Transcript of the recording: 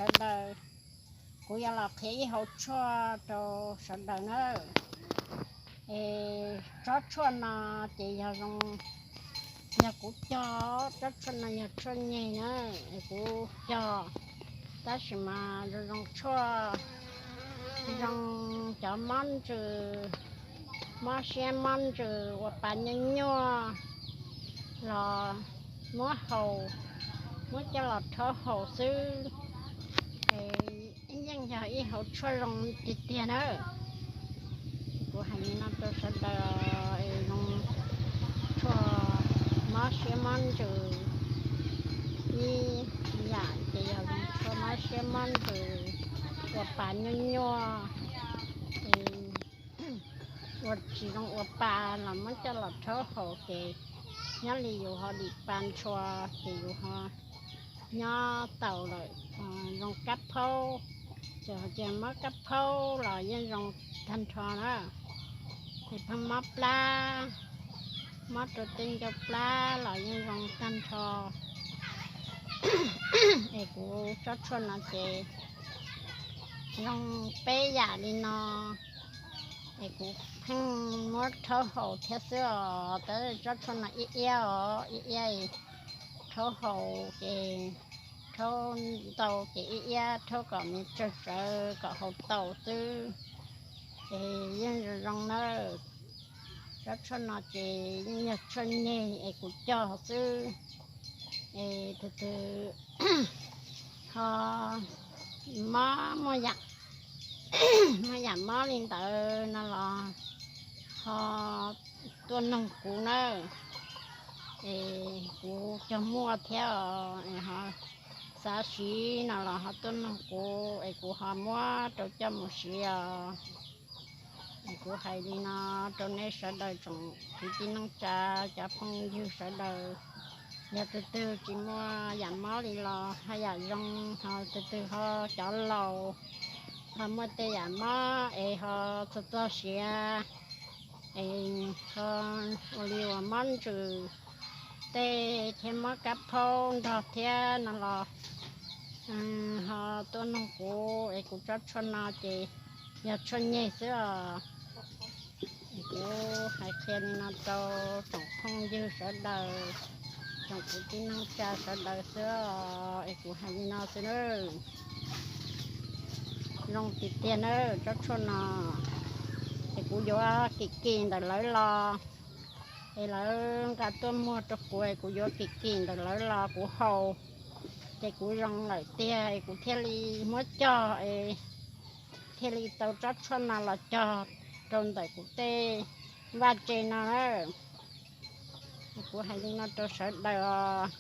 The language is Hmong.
sawv daws, kuv yuav los qhia ib hauv tshuaj rau sawv daws na. Es tsob tshuaj no ces yog zoo, yog kuv cog, tsob tshuaj no yog tshuaj nyeg na, es kuv cog, tab sis mas zoo zoo tshuaj, zoo cov mob ntsws, mob siab mob ntsws, ua pa nyuaj nyuaj los muab haus, muab coj los rhaub haus xwb. Yeej yog ib hauv tshuaj zoo tiag tiag na. Kuv hais li no rau sawv daws, es zoo tshuaj mob siab mob ntsws, ib yam ces yog zoo tshuaj mob siab mob ntsws, ua pa nyuaj nyuaj, ua tsis zoo ua pa los muab coj los rhaub haus ces nyob li yus ho dim pa ntshua ces yus ho nyob taus lawm, zoo kab phaub, txawm hais tias mob kab phaub los yeej zoo tag nrho na. Ces pheej mob plab, mob rau tej ncauj plab los yeej zoo tag nrho. Es kuv tsob tshuaj no ces zoo peb yam li no, es kuv pheej muab rhaub haus thiab xwb os. Tab tsob tshuaj no iab iab os, iab iab, rhaub haus ces rhaub ntau ces iab iab, rhaub kom me tsawg tsawv kom haus tau xwb. Ces yeej zoo zoo na. Tsob tshuaj no ces yeej yog tshuaj nyeg es kuv cog xwb. Es tus twg ho mob, muaj yam mob li ntawd no los ho tuaj noog kuv na. Es kuv cog muaj thiab os, es ho xav siv no los ho tuaj noog kuv es kuv ho muab rau coj mus siv os. Es kuv hais li no rau nej sawv daws tsoom kwv tij neej tsa, cov phooj ywg sawv daws, yog tus twg tsis muaj yam mob li los ho yam zoo, ho tus twg ho cov laus ho muaj tej yam mob es ho txog txog siav, es ho ua li uas mob ntsws tej thiab mob kab phaub nrog thiab no los ho tuaj noog kuv es kuv tsob tshuaj no ces yog tshuaj nyeg xwb os. Es kuv hais qhia li no rau tsoom phooj ywg sawv daws, tsoom kwv tij neej tsa sawv daws xwb os, es kuv hais li no xwb na. Zoo tiag tiag na tsob tshuaj no. Es kuv yuav kim kim ntawm lawv los, es lawv nqa tuaj muag rau kuv es kuv yuav kim kim ntawm lawv los kuv haus, ces kuv zoo lawm tiag es kuv thiaj li muab cog es thiaj li tau tsob tshuaj no los cog rau ntawm kuv tej vaj tse no na. Kuv hais li no rau sawv daws os.